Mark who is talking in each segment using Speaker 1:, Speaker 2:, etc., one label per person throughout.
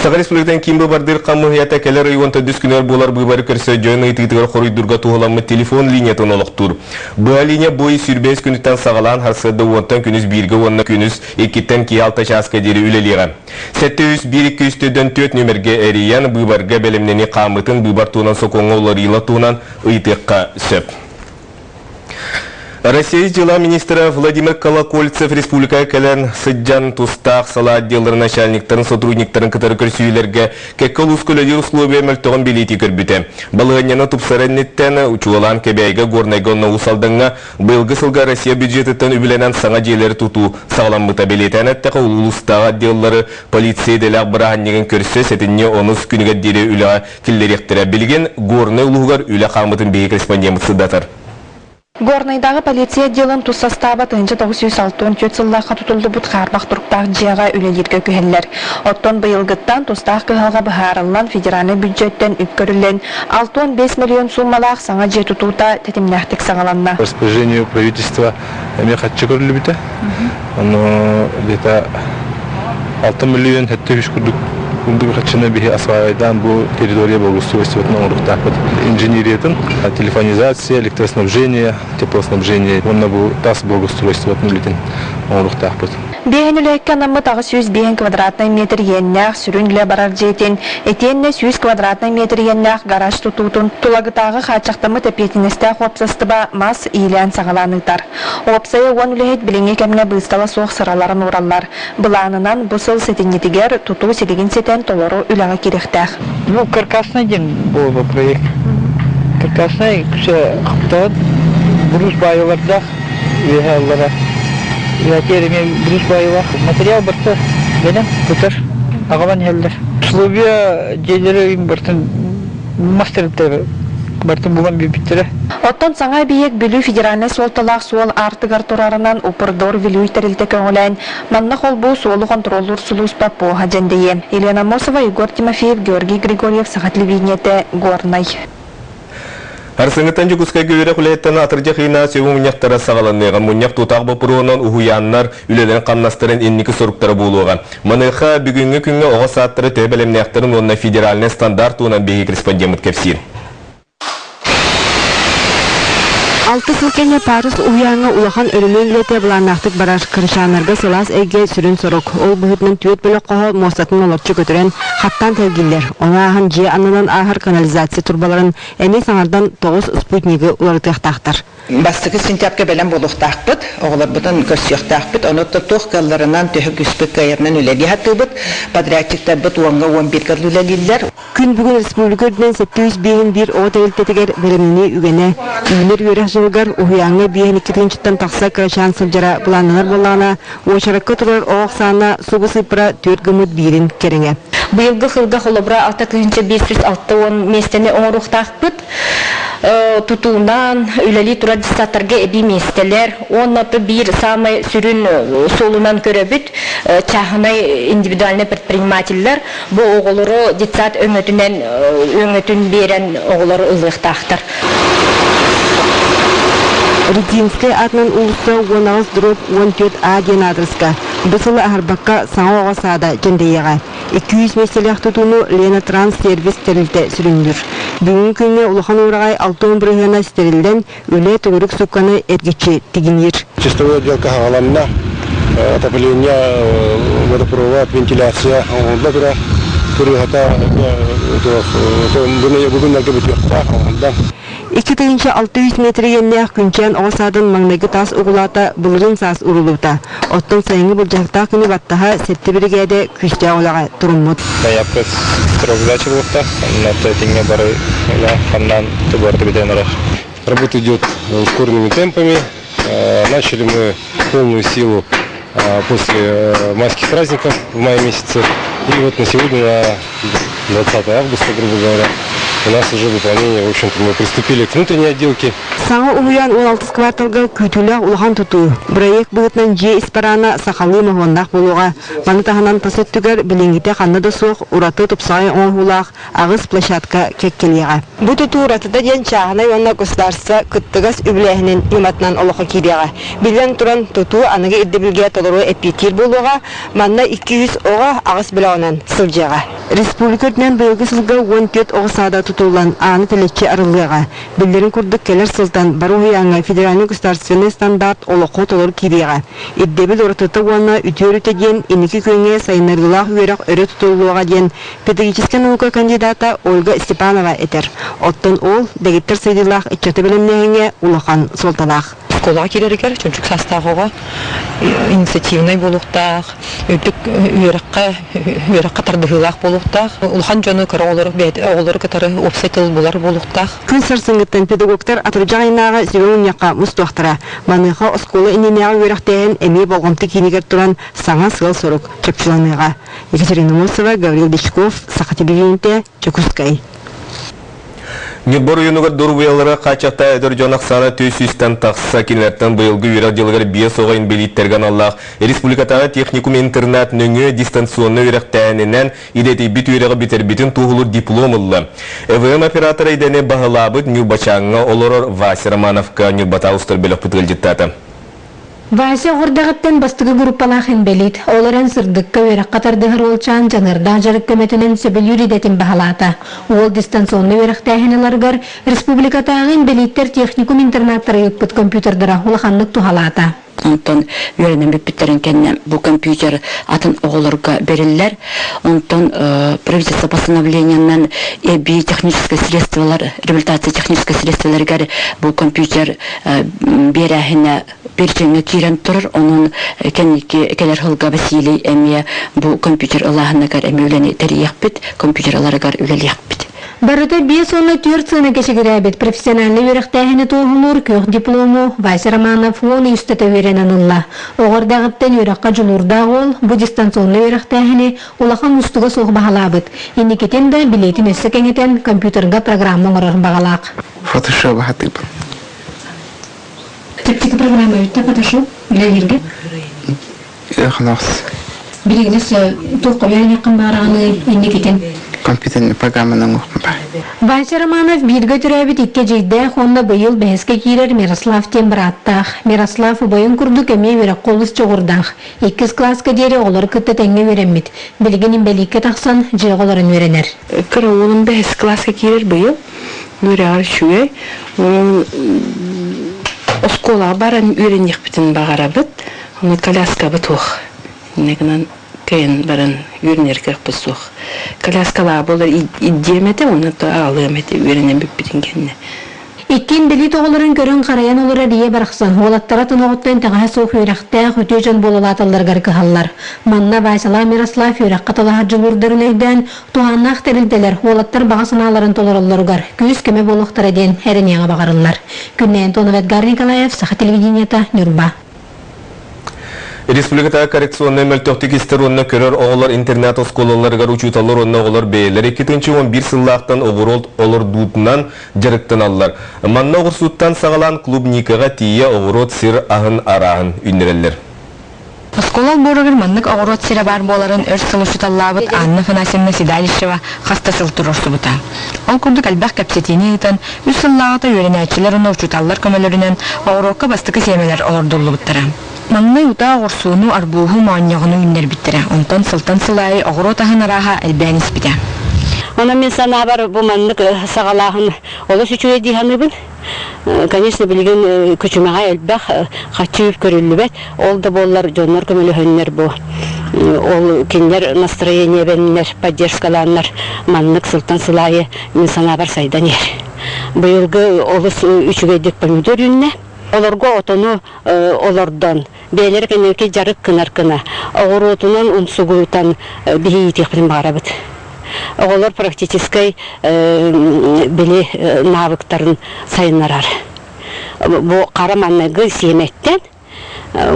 Speaker 1: Саха Республикатын киин быыбардыыр хамыыһыйата кэлэр ый 14 күнүгэр буолар быыбары көрсө дьон ыйытыытыгар хоруйдуурга туһуламмыт телефон линиятын олохтуур. Быһа линия бу ый 25 күнүттэн саҕалаан сарсыарда уонтан күнүс бииргэ уонна күнүс иккиттэн киэһэ алта чааска диэри үлэлиэҕэ. 701 204 нүөмэргэ эрийэн, быыбарга бэлэмнэнии хаамыытын быыбар туһунан сокуоҥҥа уларыйыылар туһунан ыйытыахха сөп. Россия дьыала министрэ Владимир Колокольцев республикаҕа кэлэн сылдьан тустаах салаа отделларын начальниктарын, сотрудниктарын кытары көрсүһүүлэргэ кэккэ улууска үлэлиир условия мөлтөҕүн бэлиэтии көрбүтэ. Балаһыанньаны тупсарар инниттэн учуолаан Кэбээйигэ, Горнайга уонна Уус Алдаҥҥа быйылгы сылга Россия бюджетыттан үбүлэнэн саҥа дьиэлэри тутуу саҕаламмыта. Бэлиэтээн эттэххэ, улуустааҕы отделлары полиция идэлээх бырааһынньыгын көрсө сэтинньи онус күнүгэр диэри үлэҕэ киллэриэхтэрэ. Билигин Горнай улууһугар үлэ хааммытын биһиги корреспондеммыт сырдатар.
Speaker 2: Горнайдааҕы полиция отделын тус састааба 1964 сыллаахха тутуллубут хаарбах туруктаах дьиэҕэ үлэлииргэ күһэллэр. Оттон быйылгыттан тустаах кыһалҕа быһаарыллан федеральнай бүддьүөттэн үп көрүллэн 65 миллион сууммалаах саҥа дьиэ тутуута тэтимнээхтик саҕаланна.
Speaker 3: Распоряжению правительства эмиэ харчы көрүллүбүтэ. Ону где-то 6 миллион 700 курдук курдук харчыны биһи осваивайдаан бу территория благоустройствотын оҥоруохтаахпыт. Инженериятын, телефонизация, электроснабжение, теплоснабжение уонна бу тас благоустройствотын үлэтин оҥоруохтаахпыт.
Speaker 2: Биэһин үлэһиккэ анаммыт 805 квадратнай метр иэннээх сүрүн үлэ барар дьиэтин, итиэннэ 100 квадратнай метр иэннээх гараж тутуутун Тулагытааҕы хааччахтаммыт эппиэтинэстээх уопсастыба мас иилээн-саҕалаан ыытар. Уопсайа уон үлэһит билиҥҥи кэмҥэ быыстала суох сыраларын уураллар. Былаанынан бу сыл сэтинньитигэр тутуу силигин ситэн толору үлэҕэ киириэхтээх.
Speaker 4: Ну, каркасный день был бы проект. Каркасный көхтөөн брус баайылардаах үөһэ аллара. Үөһэтиэр эмиэ брус баайылаах материал барыта бэлэм бытар аҕалан иһэллэр. Условия дьиэлэри барытын мас тэрилтэ барытын булан биэрбиттэрэ.
Speaker 2: Оттон саҥа эбийиэк Бүлүү федеральнай суолталаах суол аартыгар турарынан Упрдор Вилюй тэрилтэ көҕүлээн, манна холбуу суолу хонтуруоллуур сулууспа поһа дьэндэйиэ. Елена Аммосова, Егор Тимофеев, Георгий Григорьев, Саха телевидениетэ, Горнай.
Speaker 1: Арсыҥҥыттан Дьокуускайга үөрэх үлэһиттэн атырдьах ыйына сүбэ мунньахтара саҕаланыаҕа. Мунньах тутаах боппуруоһунан уһуйааннар үлэлэрин-хамнастарын инники соруктара буолуоҕа. Маныаха бүгүҥҥү күҥҥэ оҕо саадтара төһө бэлэмнээхтэрин уонна федеральнай стандарт туһунан биһиги корреспондеммыт кэпсиир.
Speaker 5: Алта сыл кэннэ Парус уһуйааҥҥа улахан өрөмүөн үлэтэ былааннаахтык барар. Кырачааннарга сылаас эйгэ сүрүн сорук. Ол быһыытынан түөрт бөлөх хоһо муостатын олорчу көтүрэн, хаттаан тэлгиллэр. Ону ааһан дьиэ аннынан ааһар канализация турбаларын эмиэ саҥардан тоҕус спутнигы уларытыахтаахтар.
Speaker 6: Бастакы сентябрьга бэлэм буолуохтаахпыт, оҕолорбутун көрсүөхтээхпит. Ону туох кыалларынан, төһө күүспүт кыайарынан үлэлии сатыыбыт. Подрядчиктарбыт уоҥҥа уон бииргэ үлэлииллэр.
Speaker 5: Күн бүгүн республика үрдүнэн 751 оҕо тэрилтэтигэр бэлэмнэнии үгэнэ. Үүнэр үөрэх дьылыгар уһуйааҥҥа биэһин икки тыһыынчаттан тахса кырачаан сылдьара былааннанар буоллаҕына, уочаракка турар оҕо ахсаана субу сыыппара түөрт гыммыт биирин кэриҥэ.
Speaker 7: Быйылгы сылга холобура 6560 миэстэни оҥоруохтаахпыт. Тутуунан үлэлии турар детсадтарга эбии миэстэлэр уонна биир саамай сүрүн суолунан көрөбүт чааһынай индивидуальнай предпринимателлэр бу оҕолору детсад өҥөтүнэн өҥөтүн биэрэн оҕолору ылыахтаахтар.
Speaker 5: Рудинскай аатынан уулусса 18 дробь 14 А диэн аадырыска бу сылы аһарбакка саҥа оҕо саада дьэндэйиэҕэ. 200 миэстэлээх тутууну Лена Транс сервис тэрилтэ сүрүннүүр. Бүгүҥҥү күҥҥэ улахан уураҕай 60 бырыһыана ситэриллэн, үлэ төгүрүк суукканы эргиччи тигиниир.
Speaker 3: Чистовой отделка хаҕаланна, отопление, водопровод, вентиляция оҥоһулла турар. Кырыыһата бүгүннэргэ бүтүөхтээх оҥоһуллан.
Speaker 5: 2600 метр иэннээх Күнчээн оҕо саадын маҥнайгы таас угулаата былырыын саас ууруллубута. Оттон сайыҥҥы былдьаһыктаах күнү баттаһа сэттэ биригээдэ күүстээх үлэҕэ туруммут.
Speaker 3: Заявка срок сдачи буолуохтаах. Онно этиҥҥэ бары үлэ хамнаан тыбыарты бүтэн эрэр. Работа идет ускоренными темпами. Начали мы полную силу после майских праздников в мае месяце. И вот на сегодня, на 20 августа, грубо говоря, у нас уже выполнение, в общем-то, мы приступили к внутренней отделке.
Speaker 5: Саҥа уһуйаан 16 кварталга күүтүүлээх улахан тутуу. Бырайыак быһыытынан дьиэ ис бараана сахалыы моһуоннаах буолуоҕа. Маны таһынан тас өттүгэр билиҥҥитэ ханна да суох ураты тупсаҕай оҥоһуулаах аҕыс площадка кэккэлиэҕэ. Бу тутуу уратыта диэн чааһынай уонна государство кыттыгас үбүлээһинин ньыматынан олоххо киириэҕэ. Биллэн туран, тутуу аныгы ирдэбилгэ толору эппиэттиир буолуоҕа, манна 200 оҕо аҕыс бөлөҕүнэн сылдьыаҕа. Республика үрдүнэн быйылгы сылга 14 оҕо саада тутуллан, ааны тэлэччи арыллыаҕа. Биллэрин курдук, кэлэр сылтан бары уһуйааҥҥа федеральнай государственнай стандарт олоххо толору киириэҕэ. Ирдэбил уратыта уонна үтүө өрүтэ диэн инники күөҥҥэ сайыннарыылаах үөрэх өрө тутуллуоҕа диэн педагогическай наука кандидата Ольга Степанова этэр. Оттон ол дэгиттэр сайдыылаах ыччаты бэлэмнээһиҥҥэ улахан суолталаах.
Speaker 8: Оскуолаҕа киирэригэр чөмчүк саастаах оҕо инициативнай буолуохтаах, үрдүк үөрэххэ үөрэххэ тардыһыылаах буолуохтаах, улахан дьону кыра оҕолору бэйэтэ оҕолору кытары уопсай тыл булар буолуохтаах.
Speaker 5: Күн сарсыҥҥыттан педагогтар атырдьах ыйынааҕы сүбэ мунньахха мустуохтара. Маныаха оскуола иннинээҕи үөрэхтээһин эмиэ болҕомто киинигэр туран саҥа сыал-сорук чопчуланыаҕа. Екатерина Мосова, Гаврил Дьячков, Саха телевидениетэ, Дьокуускай.
Speaker 1: Ньурба оройуонугар доруобуйалара хааччахтаах эдэр дьон ахсаана 400-тэн тахса. Кинилэртэн быйылгы үөрэх дьылыгар биэс оҕо инбэлииттэргэ аналлаах республикатааҕы техникум-интернат нөҥүө дистанционнай үөрэхтээһининэн идэтийбит үөрэҕи бүтэрбитин туоһулуур диплом ылла. ЭВМ оператора идэни баһылаабыт Ньурбачааҥҥа олорор Вася Романовка Ньурбатаа устар бөлөхпүт ыалдьыттаата.
Speaker 9: Вася оҕурдаҕыттан бастакы группалаах инбэлиит, ол эрэн сырдыкка үөрэххэ тардыһар уолчаан дьаныардаах дьарык көмөтүнэн сөбүлүүр идэтин баһылаата. Уол дистанционнай үөрэхтээһин ыларыгар республикатааҕы инбэлииттэр техникум интернаттара ыыппыт компьютердара улаханнык туһалаата.
Speaker 10: Онтон үөрэнэн бүппүттэрин кэннэ бу компьютер атын оҕолорго бэриллэр. Онтон правительство постановлениенан эбии техническай средстволар, реабилитация техническай средстволарыгар бу компьютер биэрээһинэ перечеҥҥэ киирэн турар. Онон кэнники кэлэр сылга Василий эмиэ бу компьютер ылааһыныгар эмиэ үлэни тэрийиэхпит, компьютер ыларыгар үлэлиэхпит.
Speaker 9: Барыта 54 сыана кэчигирээбит профессиональнай үөрэхтээһини туоһулуур күөх диплому Вася Романов уон үстэте үөрэнэн ылла. Оҕо эрдэҕиттэн үөрэххэ дьулуурдаах уол бу дистанционнай үөрэхтээһини улахан уустуга суох баһылаабыт. Инникитин да билиитин өссө кэҥэтэн компьютерга программа оҥорор баҕалаах.
Speaker 11: Фотошоп хатыыбын.
Speaker 9: Чэпчэки программа бүттэ Photoshop үлэлииргэ?
Speaker 11: Холоос.
Speaker 9: Билигин өссө туохха үөрэниэххин баҕараҕыный инникитин?
Speaker 11: Компьютерный программанан оҥоһуохпун баар.
Speaker 9: Вася Романов бииргэ төрөөбүт икки эдьиийдээх уонна быйыл бэһискэ киирэр Мирослав диэн бырааттаах. Мирослав убайын курдук эмиэ үөрэххэ олус дьоҕурдаах. Иккис кылааска диэри оҕолору кытта тэҥҥэ үөрэммит. Билигин инбэлииккэ тахсан дьиэҕэ олорон үөрэнэр.
Speaker 12: Кыра уолум бэһис кылааска киирэр быйыл. Үөрэҕэр үчүгэй. Онон оскуолаҕа баран үөрэниэхпитин баҕарабыт. Ону коляскабыт суох. Инньэ гынан кыайан баран үөрэнэр кыахпыт суох. Коляскалаах буолар идиэм этэ уонна аҕалыам этэ үөрэнэн бүппүтүн кэннэ.
Speaker 9: Иккиэн билиит оҕолорун көрөн-харайан олорор ийэ барахсан уолаттара тоноҕоттон итэҕэһэ суох үөрэхтээх үтүө дьон буолалааталларыгар кыһаллар. Манна Васялаах Мирослав үөрэххэ талаһар дьулуурдарын өйдөөн, туһааннаах тэрилтэлэр уолаттар баҕа санааларын толороллоругар күүс-көмө буолуохтара диэн эрэниэҕэ баҕарыллар. Күннэй Антонов, Эдгар Николаев, Саха телевидениета, Ньурба.
Speaker 1: Республикатааҕы коррекционнай мөлтөхтүк истэр уонна көрөр оҕолор интернат оскуолаларыгар учууталлар уонна оҕолор бэйэлэрэ 2011 сыллаахтан оҕуруот олордуутунан дьарыктаналлар. Манна оҕурсууттан саҕалаан клубникаҕа тиийэ оҕуруот сир аһын арааһын үүннэрэллэр.
Speaker 13: Оскуола олбуоругар маннык оҕуруот сирэ баар буоларын өр сыл учууталлаабыт Анна Афанасьевна Седалищева хас да сыл туруорсубута. Ол курдук элбэх кэпсэтиини ыытан, үс сыллааҕыта үөрэнээччилэр уонна учууталлар көмөлөрүнэн оҕуруокка бастакы сиэмэлэр олордуллубуттара. Маҥнай утаа оҕурсууну, арбууһу, моонньоҕону үүннэрбиттэрэ. Онтон сылтан сыл аайы оҕуруот аһын арааһа элбээн испитэ.
Speaker 14: Онон мин санаабар бу маннык саҕалааһын олус үчүгэй дии саныыбын. Конечно, билигин күчүмэҕэ элбэх, хаччы үп көрүллүбэт. Ол да буоллар дьоннор көмөлөһөннөр бу ол кинилэр настроение бэннэр, поддержкалааннар маннык сылтан сыл аайы мин санаабар сайдан иһэр. Быйылгы олус үчүгэйдик помидор үүннэ. Олорго отону олордон, бэйэлэрэ кэнники дьарык гынар гына, оҕуруотунан умсугутан биһиитиэхпитин баҕарабыт. Оҕолор практическай били навыктарын сайыннарар. Бу хара манныгы сиэмэттэн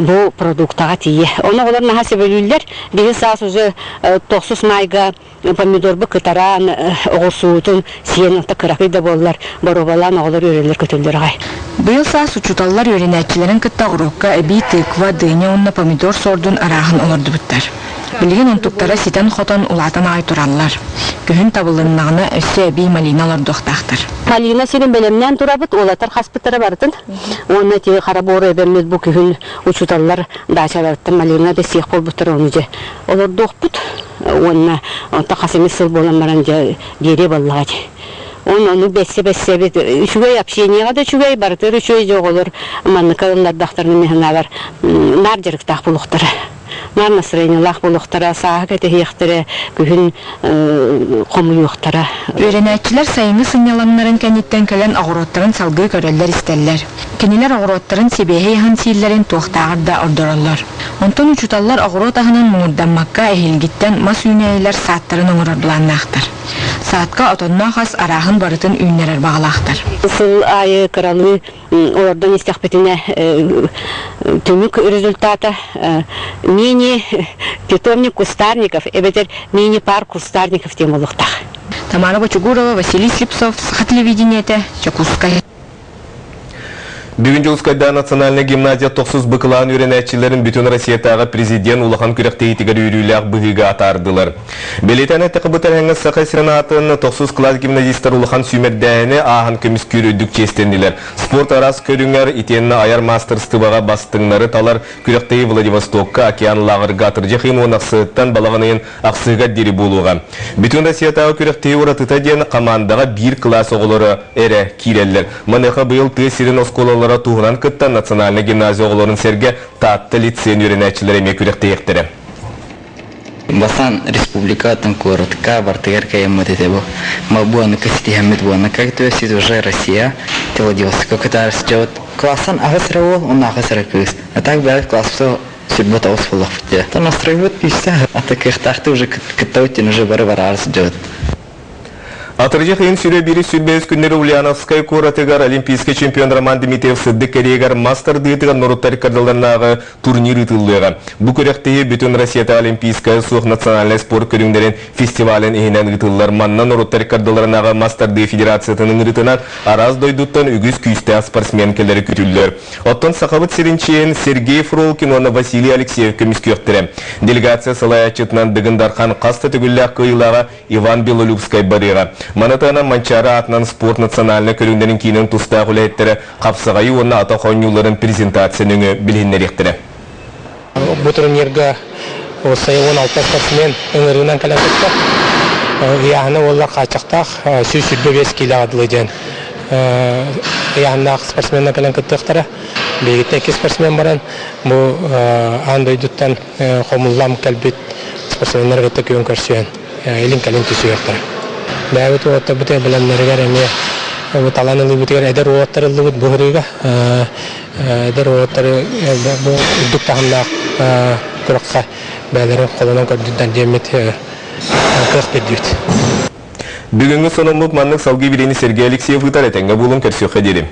Speaker 14: бу продуктаҕа тиийэ. Ону оҕолор наһаа сөбүлүүллэр. Биһи саас уже тохсус маайга помидорбу кытараан оҕурсуутун сиэн ота кыракый да буоллар боруобалаан оҕолор үөрэллэр-көтөллөр аҕай.
Speaker 13: Быйыл саас учууталлар үөрэнээччилэрин кытта уруокка эбии тыква, дыня уонна помидор суордун арааһын олордубуттар. Билигин онтуктара ситэн-хотон улаатан аҕай тураллар. Күһүн табылыннаҕына өссө эбии малина олордуохтаахтар.
Speaker 14: Малина сирин бэлэмнээн турабыт, уолаттар хаспыттара барытын. Уонна ити хара буору эбэммит бу күһүн Учууталлар даачаларыттан малина да сиэх буолбуттар ону дьэ олордуохпут уонна онтон хас эмит сыл буолан баран дьэ биэриэ буоллаҕа дии. Он ону бэссе-бэссе эбит үчүгэй общениеҕа да үчүгэй, барытыгар үчүгэй дьэ оҕолор манныка ыллардахтарына мин санаабар наар дьарыктаах буолуохтара. Наар настроениелаах буолуохтара, сааһы кэтэһиэхтэрэ, күһүн хомуйуохтара.
Speaker 13: Үөрэнээччилэр сайыҥҥы сынньалаҥнарын кэнниттэн кэлэн оҕуруоттарын салгыы көрөллөр-истэллэр. Кинилэр оҕуруоттарын сибиэһэй аһын сииллэрин туохтааҕар да ордороллор. Онтон учууталлар оҕуруот аһынан муҥурдаммакка эһиилгиттэн мас үүнээйилэр саадтарын оҥорор былааннаахтар. Саадка отонноох ас арааһын барытын үүннэрэр баҕалаахтар.
Speaker 14: Сыл аайы кыралыы олордон истэхпитинэ түмүк результата мини питомник кустарников эбэтэр мини парк кустарников диэн буолуохтаах.
Speaker 13: Тамара Бочугурова, Василий Слепцов, Саха телевидениетэ, Дьокуускай.
Speaker 1: Бүгүн Дьокуускайдаа национальнай гимназия тохсус быкылаан үөрэнээччилэрин бүтүн Россиятааҕы президент улахан күрэхтэһиитигэр үөрүүлээх быһыыга атаардылар. Бэлиэтээн эттэххэ, бу тэрээһиҥҥэ Саха сирин аатын тохсус кылаас гимназистар улахан сүүмэрдээһини ааһан көмүскүүр үрдүк чиэстэннилэр. Спорт араас көрүҥэр итиэннэ айар маастарыстыбаҕа бастыҥнары талар күрэхтэһии Владивостокка океан лааҕырга атырдьах ыйын уон ахсыһыттан балаҕан ыйын ахсыһыгар диэри буолуоҕа. Бүтүн Россиятааҕы күрэхтэһии уратыта диэн хамаандаҕа биир кылаас оҕолоро эрэ киирэллэр. Маныаха быйыл тыа сирин оскуолалара туһунан кытта национальнай гимназия оҕолорун сэргэ Таатта лицейин үөрэнээччилэрэ эмиэ күрэхтэһиэхтэрэ.
Speaker 11: Бастаан республикатын куоратка бартыгар кайыммыт этэ бу. Буону ситиһэммит буону как то есть уже Россия Владивостокка кытаар сдьабыт. Класстан аҕыс эрэ уол, уонна аҕыс эрэ кыыс. А так бэйэбит класспыта сүрбэ тоҕус буоллахпыт дии. То настройбут күүстээх, а так кыахтаахты уже кыттабыт диэн уже бары бараары сылдьабыт.
Speaker 1: Атырдьах ыйын сүрэ биир сүрбэһис күннэри Ульяновскай куоратыгар олимпийскай чемпион Роман Дмитриев сырдык кэриэгэр мас тардыытыгар норуттар ыккардыларынааҕы турнир ыытыллыаҕа. Бу күрэхтэһии Бүтүн Россиятааҕы олимпийскай суох национальнай спорт көрүҥнэрин фестивалын иһинэн ыытыллар. Манна норуттар ыккардыларынааҕы мас тардыы федерациятын ыҥырыытынан араас дойдуттан үгүс күүстээх спортсмен кэлэрэ күтүллэр. Оттон Сахабыт сирин чиэһин Сергей Фролкин уонна Василий Алексеев көмүскүөхтэрэ. Делегация салайааччытынан Дыгын Дархан хас да төгүллээх кыайыылааҕа Иван Белолюбскай барыаҕа. Маны таһынан Манчаары аатынан спорт национальнай көрүҥнэрин киинин тустаах үлэһиттэрэ хапсаҕайы уонна атах оонньууларын презентация нөҥүө билиһиннэриэхтэрэ.
Speaker 15: Бу турнирга уопсайа 16 спортсмен ыҥырыынан кэлэн кыттар. Ыйааһына уоллар хааччахтаах 125 киилэҕэ дылы диэн ыйааһыннаах спортсменнар кэлэн кыттыахтара. Биһигиттэн икки спортсмен баран бу аан дойдуттан хомуллан кэлбит спортсменнары кытта күөн көрсүһэн илин-кэлин түсүһүөхтэрэ. Бэйэбит уолаттарбыт бэлэмнэригэр эмиэ бу талан ылыыбытыгар эдэр уолаттар ыллыбыт бу сырыыга. Эдэр уолаттары бу үрдүк таһымнаах күрэххэ бэйэлэрин холонон көрдүннэр диэммит кыах биэрдибит.
Speaker 1: Бүгүҥҥү сонуммут маннык салгыы бириини Сергей Алексеев ыытар этэҥҥэ буолун көрсүөххэ диэри.